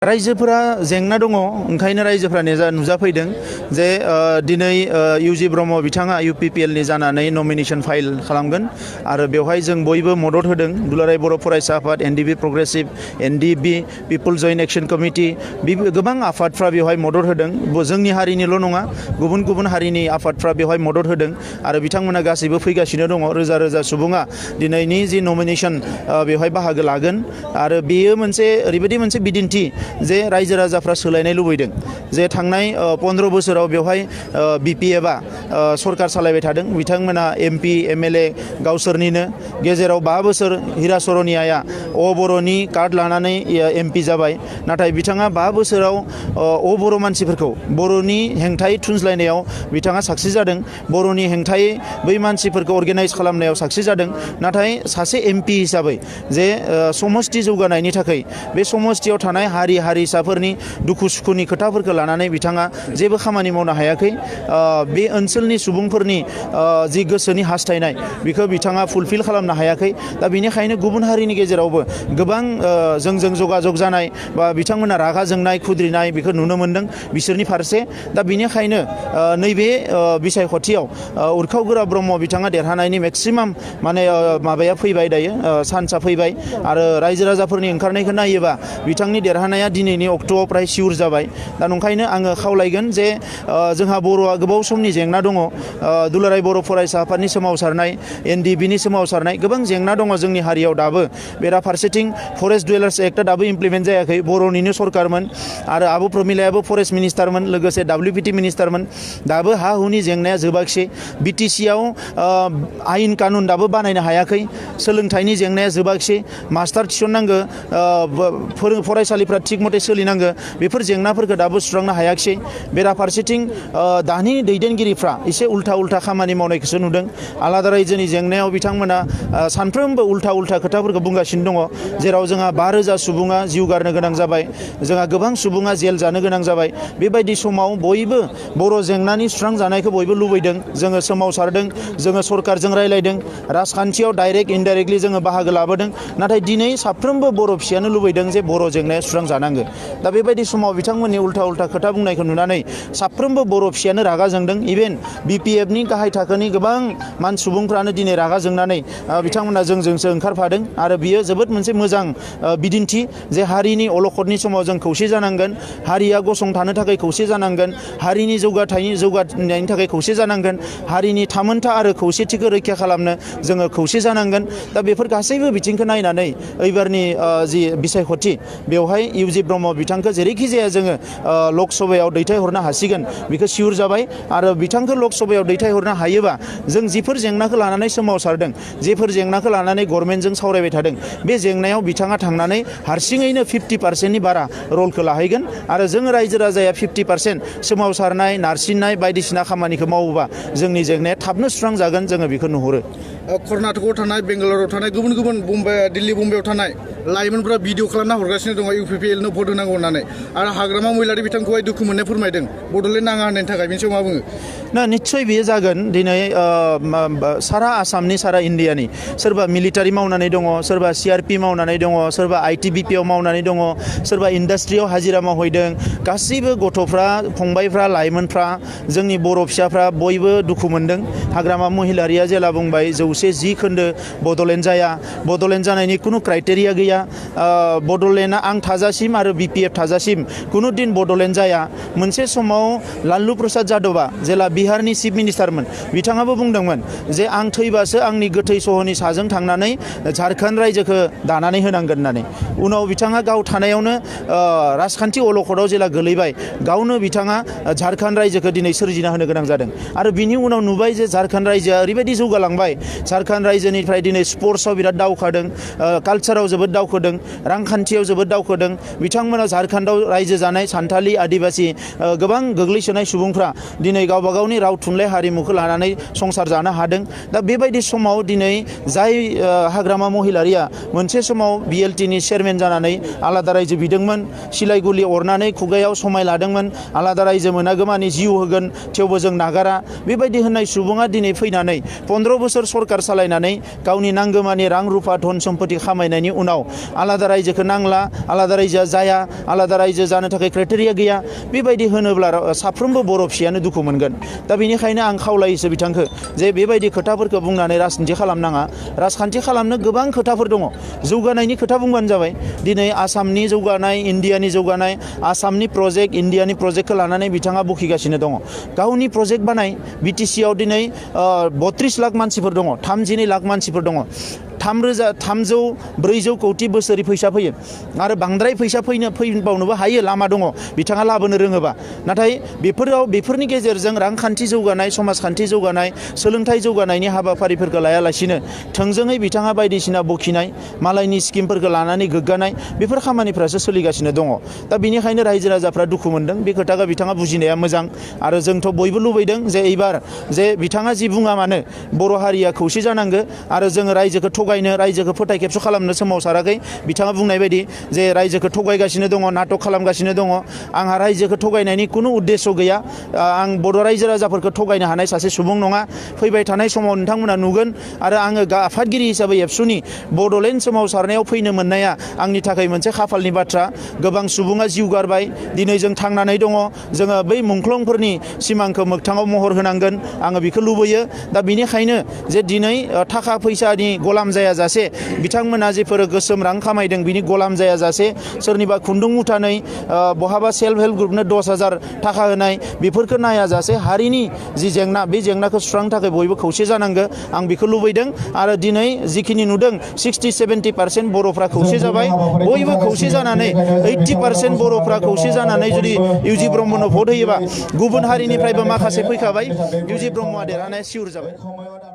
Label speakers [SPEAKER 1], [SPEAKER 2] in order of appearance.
[SPEAKER 1] रायजोफोरा जेंना दङ ओंखायनो रायजोफोरा नुजाफैदों जे दिनै इउजि ब्रह्म बिथाङा UPPL नि जानानै नमिनेशन फाइल खालामगोन आरो बेवहाय जों बयबो मदद होदों दुलाराय बर' फरायसा आफाद NDB प्रोग्रेसिव NDB पिपल जयेन्ट एक्शन कमिटि गोबां आफादफ्रा बेवहाय मदद होदों जोंनि हारिनिल' नङा गुबुन गुबुन हारिनि आफादफ्रा बेवहाय मदद होदों आरो बिथांमोना गासैबो फैगासिनो दङ रोजा रोजा सुबुङा दिनैनि जि नमिनेशन बेवहाय बाहागो लागोन आरो बेयो मोनसे ओरैबायदि मोनसे बिदिन्थि जे रायजो राजाफ्रा सोलायनाय लुबैदों जे थांनाय 15 बोसोराव बेवहाय BPFआ सरकार सालायबाय थादों बिथांमोना MP MLA गावसोरनिनो गेजेराव 5 बोसोर हिरा सरनियाया बर'नि कार्ड लानानै MP जाबाय नाथाय बिथाङा 5 बोसोराव बर' मानसिफोरखौ बर'नि हेंथायै थुनज्लायनायाव बिथाङा साक्सेस जादों बर'नि हेंथायै बै मानसिफोरखौ अर्गेनाइज खालामनायाव साक्सेस जादों नाथाय सासे MP हिसाबै जे समष्टि जौगानायनि थाखाय बे समष्टियाव थानाय हारि हारिसाफोरनि दुखु सुखुनि खोथाफोरखौ लानानै बिथाङा जेबो खामानि मावनो हायाखै बे ओनसोलनि सुबुंफोरनि जि गोसोनि हास्थायनाय बेखौ बिथाङा फुलफिल खालामनो हायाखै दा बेनिखायनो गुबुन हारिनि गेजेरावबो गोबां जोंजों जगाजग जानाय बा बिथांमोना रागा जोंनाय खुद्रिनाय बेखौ नुनो मोन्दों बिसोरनि फारसे दा बेनिखायनो नैबे बिसायख'थियाव उरखाव गोरा ब्रह्म बिथाङा देरहानायनि मेक्सिमाम माने माबाया फैबाय दायो सान्सआ फैबाय आरो रायजो राजाफोरनि ओंखारनायखौ नायोबा बिथांनि देरहानाया दिनैनि अक्ट'आव प्राय सिउर जाबाय दा नंखायनो आङो खावलायगोन जे जोंहा बर'आ गोबाव समनि जेंना दङ दुलाराय बर' फरायसा आफादनि सोमावसारनाय NDBनि सोमावसारनाय गोबां जेंना दङ जोंनि हारियाव दाबो बेराफारसेथिं फरेस्ट डुवेलार्स एक्टआ दाबो इमप्लिमेन्ट जायाखै बर'निनो सरकारमोन आरो आब' प्रमिलायाबो फरेस्ट मिनिस्टारमोन लोगोसे WPT मिनिस्टारमोन दाबो हा हुनि जेंनाया जोबाखिसै BTCआव आयेन कानुन दाबो बानायनो हायाखै सोलोंथाइनि जेंनाया जोबाखिसै मास्टार थिसननांगौ फरायसालिफ्रा थिग मथे सोलिनांगौ बेफोर जेंनाफोरखौ दाबो सुस्रांनो हायाखिसै बेराफारसेथिं दानि दैदेनगिरिफ्रा एसे उल्था खामानि मावनायखौसो नुदों आलादा रायजोनि जेंनायाव बिथांमोना सानफ्रोमबो उल्था खोथाफोरखौ बुंगासिनो दङ जेराव जोंहा 5,000 सुबुङा जिउ गारनो गोनां जाबाय जोंहा गोबां सुबुङा जेल जानो गोनां जाबाय बेबायदि समाव बयबो बर' जेंनानि सुस्रांजानायखौ बयबो लुबैदों जोङो सोमावसारदों जोङो सरकारजों रायलायदों राजखान्थियाव डाइरेक्ट इनडाइरेक्टलि जोङो बाहागो लाबोदों नाथाय दिनै साफ्रोमबो बर' फिसायानो लुबैदों जे बर' जेंनाया सुस्रांजानांगौ दा बेबायदि समाव बिथांमोननि उल्था खोथा बुंनायखौ नुनानै साफ्रोमबो बर' फिसायानो रागा जोंदों इभेन BPFनि गाहाय थाखोनि गोबां सुबुंफ्रानो दिनै रागा जोंनानै बिथांमोना जोंजोंसो ओंखारफादों आरो बियो जोबोद मोनसे मोजां बिदिन्थि जे हारिनि अलखदनि समाव जों खौसे जानांगोन हारिया गसंथानो थाखाय खौसे जानांगोन हारिनि जौगानायनि थाखाय खौसे जानांगोन हारिनि थामोनथा आरो खौसेथिखौ रैखा खालामनो जोङो खौसे जानांगोन दा बेफोर गासैबो बिथिंखौ नायनानै एबारनि जि बिसायख'थि बेवहाय इउजि ब्रह्म बिथांखौ जेरैखि जाया जोङो लक सभायाव दैथायहरनो हासिगोन बेखौ सिउर जाबाय आरो बिथांखौ लक सभायाव दैथायहरनो हायोबा जों जिफोर जेंनाखौ लानानै सोमावसारदों जेफोर जेंनाखौ लानानै गभर्नमेन्टजों सावरायबाय थादों बे जेंनायाव बिथाङा थांनानै हारसिङैनो 50%नि बारा रलखौ लाहैगोन आरो जों रायजो राजाया 50% सोमावसारनाय नारसिननाय बायदिसिना खामानिखौ मावोबा जोंनि जेंनाया थाबनो सुस्रांजागोन जोङो बेखौ नुहुरो
[SPEAKER 2] कर्नाटकआव थानाय बेंगालराव थानाय गुबुन गुबुन दिल्ली बम्बाइआव थानाय लाइमोनफोरा भिडिअ खालामना हरगासिनो दङ UPPLनो भट होनांगौ होननानै आरो हाग्रामा महिलारि बिथांखौहाय दुखु मोननाय फोरमायदों बड'लेण्ड नाङा होननायनि थाखाय बेनि सायाव मा बुङो
[SPEAKER 1] ना निस्सय बेयो जागोन दिनै सारा आसामनि सारा इण्डियानि सोरबा मिलिटारि मावनानै दङ सोरबा CRP मावनानै दङ सोरबा ITBPआव मावनानै दङ सोरबा इन्डास्ट्रियाव हाजिरा मावहैदों गासैबो गथ'फ्रा फंबायफ्रा लाइमोनफ्रा जोंनि बर' फिसाफ्रा बयबो दुखु मोनदों हाग्रामा महिलारिया जेला बुंबाय 110 खोन्दो बड'लेण्ड जाया बड'लेण्ड जानायनि खुनु क्राइटेरिया गैया बड'लेण्डआ आं थाजासिम आरो BPF थाजासिम खुनु दिन बड'लेण्ड जाया मोनसे समाव लालु प्रसाद जादबा जेला बिहारनि चिफ मिनिस्टारमोन बिथाङाबो बुंदोंमोन जे आं थैबासो आंनि गोथै सहनि साजों थांनानै झारखन्ड रायजोखौ दानानै होनांगोन होननानै उनाव बिथाङा गाव थानायावनो राजखान्थि अलखदाव जेला गोलैबाय गावनो बिथाङा झारखन्ड रायजोखौ दिनै सोरजिना होनो गोनां जादों आरो बिनि उनाव नुबाय जे झारखन्ड रायजोआ ओरैबायदि जौगालांबाय झारखन्ड रायजोनिफ्राय दिनै स्पर्ट्सआव बिराद दावखादों कालचाराव जोबोद दावखोदों रांखान्थियाव जोबोद दावखोदों बिथांमोना झारखन्डआव रायजो जानाय सान्थालि आदिबासि गोबां गोग्लैसोनाय सुबुंफ्रा दिनै गावबा गावनि राव थुनलाइ हारिमुखौ लानानै संसार जानो हादों दा बेबायदि समाव दिनै जाय हाग्रामा महिलारिया मोनसे समाव BLTनि चेयारमेन जानानै आलादा रायजो बिदोंमोन सिलाइ गुलि अरनानै खुगायाव समाय लादोंमोन आलादा रायजो मोनागौमानि जिउ होगोन थेवबो जों नागारा बेबायदि होननाय सुबुङा दिनै फैनानै 15 बोसोर सरकार सरकार सालायनानै गावनि नांगौमानि रां रुफा धन सम्पति खामायनायनि उनाव आलादा रायजोखौ नांला आलादा रायजोआ जाया आलादा रायजो जानो थाखाय क्राइटेरिया गैया बेबायदि होनोब्ला साफ्रोमबो बर' फिसायानो दुखु मोनगोन दा बेनिखायनो आं खावलायोसो बिथांखौ जे बेबायदि खोथाफोरखौ बुंनानै राजखान्थि खालामनाङा राजखान्थि खालामनो गोबां खोथाफोर दङ जौगानायनि खोथा बुंबानो जाबाय दिनै आसामनि जौगानाय इन्डियानि जौगानाय आसामनि प्रजेक्ट इन्डियानि प्रजेक्टखौ लानानै बिथाङा बखिगासिनो दङ गावनि प्रजेक्ट बानाय BTC आव दिनै 32 लाख मानसिफोर दङ 32 लाख मानसिफोर दङ 300-400 कौटि बोसोरै फैसा फैयो आरो बांद्राय फैसा फैबावनोबो हायो लामा दङ बिथाङा लाबोनो रोङोबा नाथाय बेफोरनि गेजेरजों रांखान्थि जौगानाय समाजखान्थि जौगानाय सोलोंथाइ जौगानायनि हाबाफारिफोरखौ लायालासिनो थोंजोङै बिथाङा बायदिसिना बखिनाय मालायनि स्किमफोरखौ लानानै गोग्गानाय बेफोर खामानिफ्रासो सोलिगासिनो दङ दा बेनिखायनो रायजो राजाफ्रा दुखु मोनदों बे खोथाखौ बिथाङा बुजिनाया मोजां आरो जोंथ' बयबो लुबैदों जे एबार जे बिथाङा जि बुङा मानो बर' हारिया खौसे जानांगौ आरो जोङो रायजोखौ थगायनो रायजोखौ फोथाय खेबस' खालामनो सोमावसाराखै बिथाङा बुंनाय बायदि जे रायजोखौ थगायगासिनो दङ नाटक खालामगासिनो दङ आंहा रायजोखौ थगायनायनि खुनु उद्देश्य गैया आं बर' रायजो राजाफोरखौ थगायनो हानाय सासे सुबुं नङा फैबाय थानाय समाव नोंथांमोना नुगोन आरो आङो आफादगिरि हिसाबै एबसुनि बड'लेण्ड सोमावसारनायाव फैनो मोननाया आंनि थाखाय मोनसे खाफालनि बाथ्रा गोबां सुबुङा जिउ गारबाय दिनै जों थांनानै दङ जोङो बै मुंख्लंफोरनि सिमांखौ मोगथाङाव महर होनांगोन आङो बेखौ लुबैयो दा बेनिखायनो जे दिनै थाखा फैसानि गलाम जायाजासे बिथांमोना जेफोर गोसोम रां खामायदों बिनि गलाम जायाजासे सोरनिबा खुन्दुं मुथानै बहाबा सेल्फ हेल्प ग्रुपनो 10,000 थाखा होनाय बेफोरखौ नायाजासे हारिनि जि जेंना बे जेंनाखौ सुस्रांनो थाखाय बयबो खौसे जानांगौ आं बेखौ लुबैदों आरो दिनै जिखिनि नुदों 60-70% बर'फ्रा खौसे जाबाय बयबो खौसे जानानै 80% बर'फ्रा खौसे जानानै जुदि इउजि ब्रह्मनो भट होयोबा गुबुन हारिनिफ्रायबो माखासे फैखाबाय इउजि ब्रह्मआ देरहानाया सिउर जाबाय